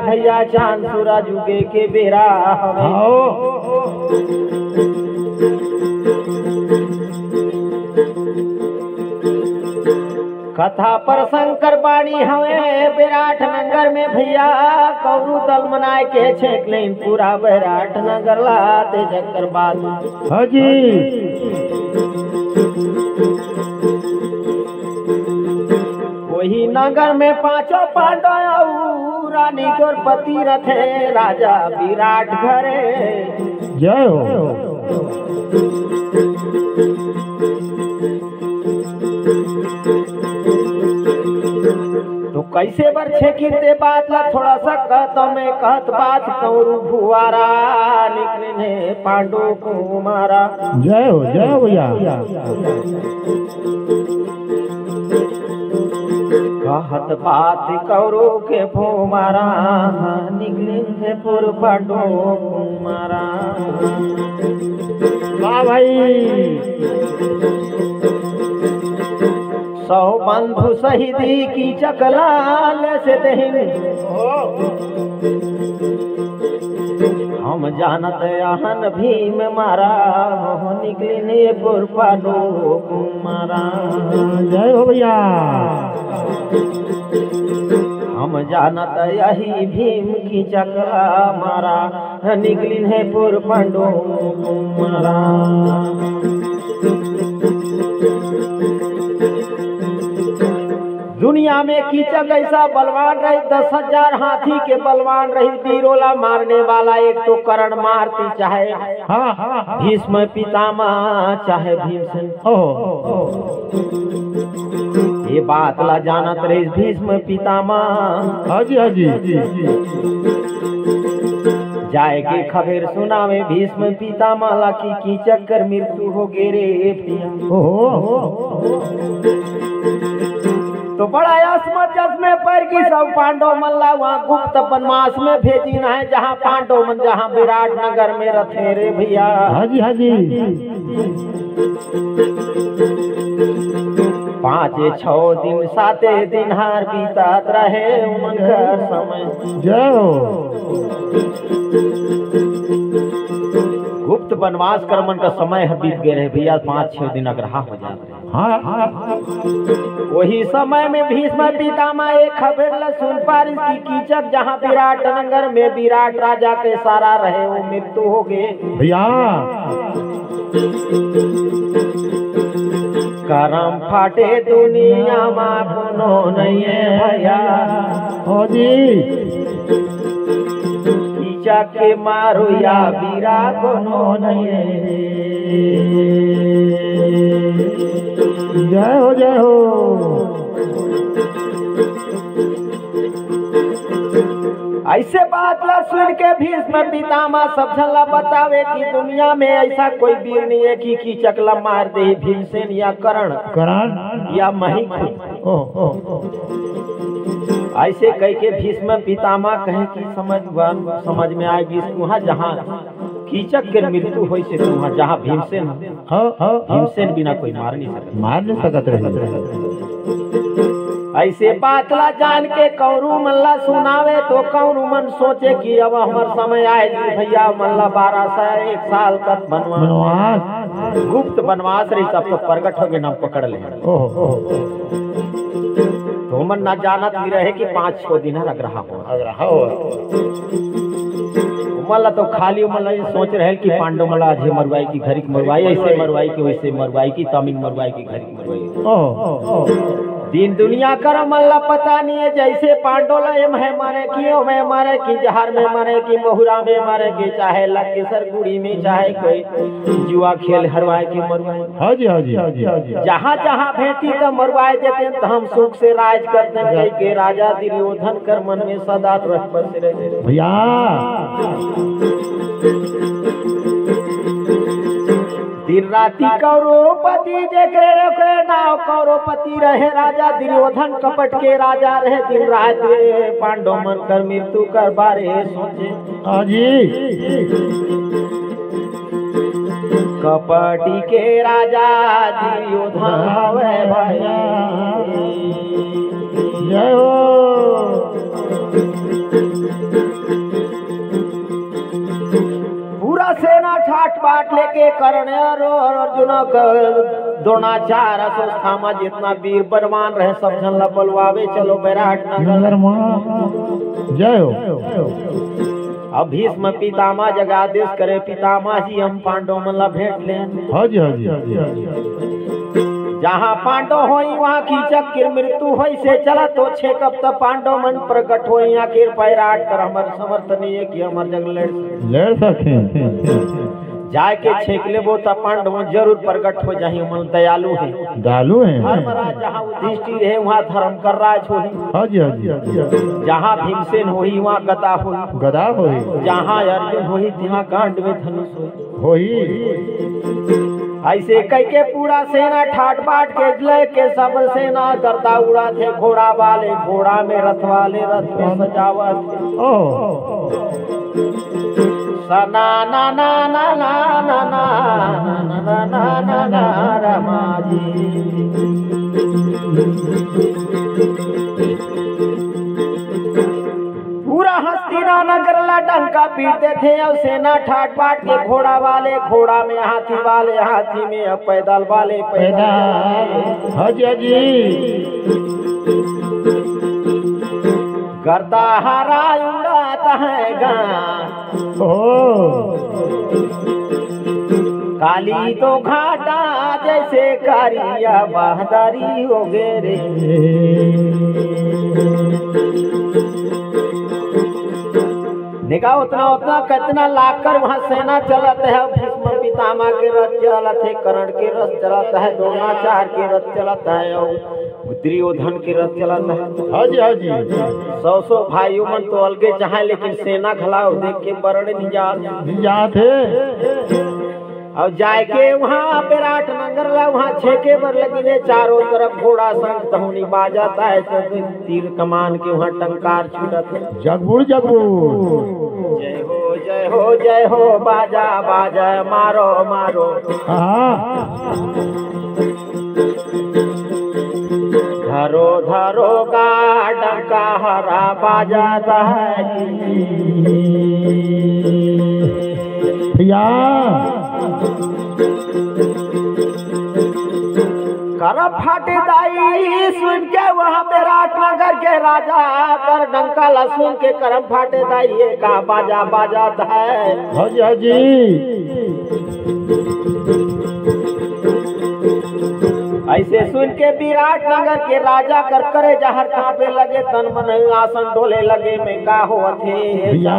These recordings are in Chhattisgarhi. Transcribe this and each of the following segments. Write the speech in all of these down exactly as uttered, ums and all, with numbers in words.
भैया, चांद सूरज उगे के बेरा हवे। हाँ। कथा प्रसंग कर बानी हवे विराट नगर में भैया, कौरू दल मनाए के छेक लेन पूरा विराट नगर ला, ते जकर बाद। हाँ जी। वही नगर में पांचों पांडव अउ रानी द्रौपदी रथे राजा विराट घरे। जय हो। तो कैसे बर छेकिन ते बात ला थोड़ा सा कहत हंव मैं, कहत बात कौरू भुआरा निकलिन हे पांडु कुमारा। जय हो, जय हो भैया। कहत बात कौरू के भुआरा निकलिन हे पुर पांडु कुमारा। वाह भाई। सौ बंधु शहीदी कीचक लाल से देहिन। हम जानत अहन भीम मारा, निकलिन हे पुर पांडु कुमारा। जय हो भैया। हम जानत अही भीम कीचक ला मारा, निकलिन हे पुर पांडु कुमारा। दुनिया में कीचक ऐसा बलवान रही, दस हजार हाथी के बलवान रही, वीरों ला मारने वाला एक तो कर्ण मारती चाहे हाँ, हाँ, हाँ। भीष्म पितामह चाहे भीमसेन। ओहो। ये बात ला जानत रहिस भीष्म पितामह। हाँ जी, हाँ जी। जाए के खबर सुनावे भीष्म पितामह ला कि कीचक कर मृत्यु हो गे रे भैया। ओहो। तो बड़ा असमंजस में पड़ गिस सब पांडव मन ला वहाँ गुप्त वनवास में भेजिन हे, जहाँ पांडव मन जहाँ विराट नगर में रथे रे भैया। हाँ जी, हाँ जी। पाँचे छव दिन, साते दिन हर बीतत रहे उमन कर समय। जय हो। गुप्त वनवास कर मन का समय ह बीत गे रहे भैया, पाँच छव दिन अगरहा हो जात रहे। हाँ, हाँ, हाँ। वही समय में भीष्म पितामह एक खबर ल सुन पारिस कि कीचक जहाँ विराट नगर में विराट राजा के सारा रहे, वो मृत्यु हो गे। भैया। करम फाटे दुनिया मा कोनो नइये भैया। हो जी। कीचक के मारो या बीरा कोनो नइये। जय हो, जय हो। ऐसे बात ला सुन के भीष्म पितामह सब झन ला बतावे कि दुनिया में ऐसा कोई वीर नइये कि कीचक ला मार दे, भीमसेन या कर्ण करण। या मही खुद। ओह, ओह, ओह। ऐसे कह के भीष्म पितामह कहे कि समझ, समझ में आए गिस तुहाँ जहाँ कीचक के मृत्यु होइस तुहाँ जहाँ भीमसेन। हाँ, हाँ, हाँ। भीमसेन बिना कोई मार नइ सकत। मार नइ सकत रहे। ऐसे बात ला जान के कौरू मन ला सुनावे तो कौरू मन सोचे कि अब हमर समय आए जी भैया, मन ला बारह सौ एक साल तक वनवास। वनवास। गुप्त वनवास रहिस, सब तो प्रगट हो गे, नाम पकड़ ले। ओहो, ओहो। तो मन ना जानत नइ रहे कि पाँच छो दिन अगरहा हो। अगरहा हो। ओमन ला तो खाली ओमन ला ये सोच रहे कि पांडव मन ला आज ये मरवाई कि घरी के मरवाई, ऐसे मरवाई कि वैसे मरवाई कि तामिन मरवाई कि घरी के मरवाई। ओह। दिन दुनिया कर मन ला पता नइ हे, जैसे पांडव ला एम्हे मारे कि ओम्हे मारे कि जहर में मारे कि महुरा में मारे कि चाहे लकेसर गुड़ी में चाहे कोई जुआ खेल हरवाए के मरवाए। हाँ जी, हाँ जी, हाँ जी, हाँ जी। जहाँ जहाँ भेंटी त मरवाए देतेन त हम सुख से राज करतेन कहि के राजा दुर्योधन कर मन में सदा रह बसे रहे। भैया। दिन राति कौरवपति जेकरे ओकरे नाव कौरवपति रहे, राजा दुर्योधन कपट के राजा रहे। दिन रात रे पांडव मन कर मृत्यु कर बारे सोचे। हाँ जी। कपटी के राजा दुर्योधन हवे भाई। जय हो। बाट लेके कर्ण अउ अर्जुन के द्रोणाचार्य अश्वत्थामा जितना वीर बलवान रहे, सब झन ला बलवावे चलो विराट नगर। नगर मा जय हो। अब भीष्म पितामह जग आदेश करे, पितामह जी हम पांडव मन ला भेंट लेन। हाँ जी, हाँ जी। जहाँ पांडव होई वहाँ कीचक के मृत्यु होई, से चला तो छेकब त पांडव मन प्रकट होई, आखिर विराट कर हमर समर्थ नहीं है कि हमर जग लड़ सके। लड़ सके। जाय के छेक लेबो त पांडव जरूर प्रकट हो जाही, मन दयालु है। दयालु है। धर्मराज जहाँ युधिष्ठिर है वहाँ धर्म कर राज होही। हाँ जी, हाँ जी। जहाँ भीमसेन होही वहाँ गदा होही। गदा होही। जहाँ अर्जुन होही तिहाँ गांड में धनुष होही। होही। ऐसे कह के पूरा सेना ठाट बाट के लेके सब सेना करता उड़ाथे, घोड़ा वाले घोड़ा में, रथ वाले रथ में सजावत। ओह। सना ना ना ना ना ना ना ना ना ना ना ना रमा जी। पूरा हस्तिना नगर ला डंका पीट देथे अउ सेना ठाट बाट के, घोड़ा वाले घोड़ा में, हाथी वाले हाथी में, अउ पैदल वाले पैदल। पैदल। हाँ जी, हाँ जी। गर्दा हरा उड़ात है गा। ओ। काली तो घाटा जैसे कारिया बहादुरी हो गे रे। देखा, उतना उतना कितना लाकर वहाँ सेना चलत है। भीष्म पितामह के रथ चलत है, कर्ण के रथ चलत है, द्रोणाचार्य के रथ चलत है, अउ दुर्योधन के रथ चलत है। हाँ जी, हाँ जी। सौ सौ भाइयों मन तो अलगे चाहे, लेकिन सेना घलाव देख के बरड़े नहीं जात। नहीं जात है। अउ जाय के वहाँ विराट नगर ला वहाँ छेके बर लगी रे, चारों तरफ घोड़ा संग धौनी बाजत है, सब तीर कमान के वहाँ टंकार छूटत है। जगबुड़ जगबुड़। जय हो, जय हो, जय हो, बाजा बाजा मारो मारो। हाँ। धरो धरो का डंका हरा बाजा दहरी। भैया। करम फाटे दाई सुन के वहाँ विराट नगर के राजा कर डंका ला सुन के करम फाटे दाई, ये का बाजा बाजत है। हाँ जी, हाँ जी। ऐसे सुन के विराट नगर के राजा कर करेजा हर कांपे लगे, तन मन आसन डोले लगे, मैं का होवत हे। भैया।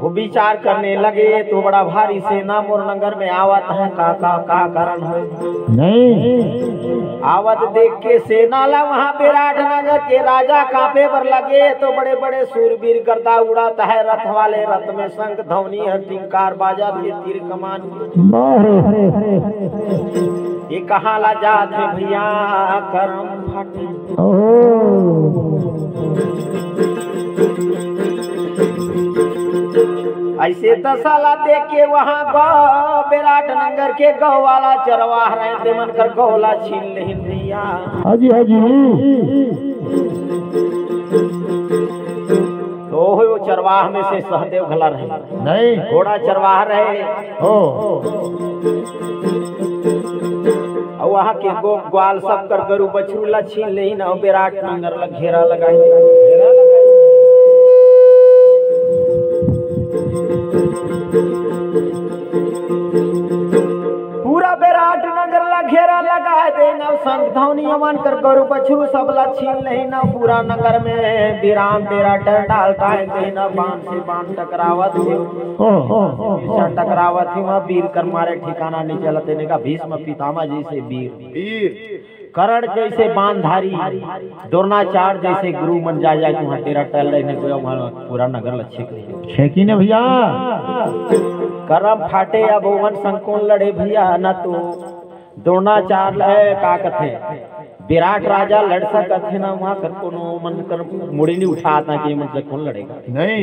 वो विचार करने लगे, तो बड़ा भारी सेना मोर नगर में आवत है, का, का, का कारण है? नहीं। आवत देख के सेना ला वहाँ विराट नगर के राजा कांपे बर लगे, तो बड़े बड़े सूरवीर गर्दा उड़ात है, रथ वाले रथ में शंख ध्वनि है, टिंकार बाजत है, तीर कमान। बाहर। ये कहाँ ला जात है भैया, करम फाटे। ओहो। ऐसे दशा ला देख के वहाँ गौ, विराट नगर के गौ वाला चरवाह रहे, ते मन कर गौ ला छीन लेहिन भैया। हाँ जी, हाँ जी। तो हो चरवाह में से सहदेव घला रहे। नहीं। घोड़ा चरवाह रहे। हो। अउ वहाँ के गो-, ग्वाल सब कर गरु बछरू ला छीन लेहिन, अउ विराट नगर ला घेरा लगाई। घेरा लगाई। पूरा विराट नगर ला घेरा लगा देन, अउ संग धौनी अमन कर गरु बछरू सब ला छीन लेहिन, अउ पूरा नगर में विराम डेरा डंडाल डाल देन, अउ बाण से बाण टकरावत हे। ओ, ओ, ओ, ओ। ऐसा टकरावत हे, वहाँ वीर कर मारे ठिकाना नहीं चलत हे। ने का भीष्म पितामह जैसे वीर, वीर। कर्ण जैसे बाणधारी, द्रोणाचार्य जैसे गुरु मन जा जाके वहाँ डेरा टहल रहे ने, कोई वहाँ पूरा नगर ला छेक ले। छेकी ने भैया। करम फाटे अब ओमन संग कोन लड़े भैया, ना तो द्रोणाचार्य ल का कथे, विराट राजा लड़ सकत हे ना, वहाँ कर कोनो मन कर मुड़ी नहीं उठात ना कि मन से कोन लड़ेगा। नहीं।